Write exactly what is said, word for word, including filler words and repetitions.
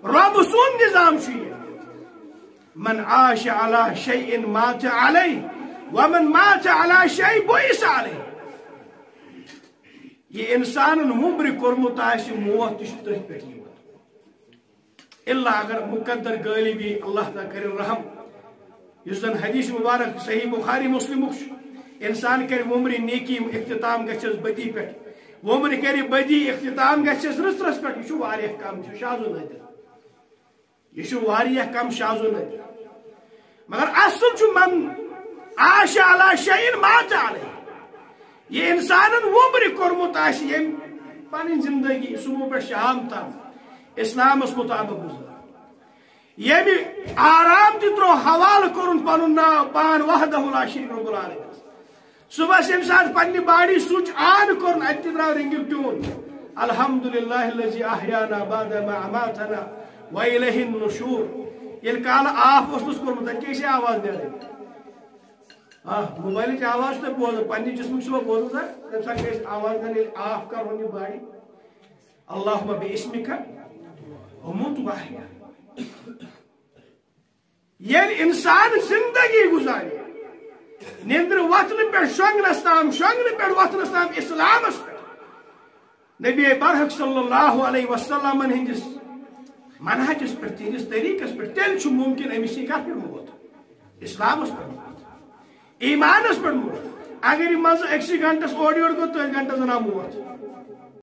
رۄب سُنٛد نظام چھُ یہِ، من عاش علی شیء مات علیہ، ومن مات علی شیء بعث علیہ۔ یہِ اِنسانن وُمبرِ کوٚرمُت آسہِ، موت تہِ چھُ تٔتھۍ پٮ۪ٹھ یِوان۔ الا اگر مقدر غٲلب یی، اللہ تعالیٰ کٔرِن رحم۔ یُس زن حدیث مبارک صحیح بخاری مسلمُک چھُ، انسان کرِ وُمرِ نیکی، اختتام گژھٮ۪س بدی پٮ۪ٹھ، وُمرِ کرِ بدی، اختتام گژھٮ۪س رٕژرس پٮ۪ٹھ، یہِ چھُ واریاہ کم، یہِ چھُ شاذ و نادر۔ یہِ چھُ واریاہ کم، شاذ و نادر۔ مگر اصل چھُ من عاش علی شیء مات علیہ۔ یہِ انسانن وُمرِ کوٚرمُت آسہِ، ییٚمۍ پنٕنۍ زندگی صبح پٮ۪ٹھ شام تام اسلامس مطابق گُزٲر، ییٚمہِ آرام تہِ ترٛوو، حوالہٕ کوٚرُن پنُن ناو پان وحدہ لا شریک رب العالمین۔ صبحس ییٚمہِ ساتہٕ پننہِ باڈی سُچ آن کوٚرُن، اتہِ تہِ درٛاو رنگیُک ٹیون، الحمد للہ الذی احیانا بعد ما اماتنا و الیہ النشور۔ ییٚلہِ کالہٕ آف اوسُس کوٚرمُت، تتہِ کیٛاہ چھِ آواز نیران؟ آ، موبایلٕچ آواز چھِ تۄہہِ بوزان، پننہِ جسمٕچ چھُوا بوزان سر؟ تمہِ ساتہٕ چھِ أسۍ آواز نیران، ییٚلہِ آف کرون یہِ باڈی، اللہم باسمک اموت و احیا۔ ییٚلہِ انسان زندگی گُزارِ، نیندرِ وۄتھنہٕ پٮ۪ٹھ شۄنگنس تام، شۄنگنہٕ پٮ۪ٹھ وۄتھنس تام اسلامس پٮ۪ٹھ، نبی برحق صلی اللہ علیہ وسلمن ہٕنٛدِس منہجس پٮ۪ٹھ، تِہنٛدِس طریٖقس پٮ۪ٹھ، تیٚلہِ چھُ مُمکِن أمِس یی کتھ پٮ۪ٹھ موت؟ اسلامس پٮ۪ٹھ موت، ایمانس پٮ۪ٹھ موت۔ اگر یہِ منٛزٕ أکسٕے گھنٹس اورٕ یورٕ گوٚو، تٔتھۍ گھنٹس انا موت۔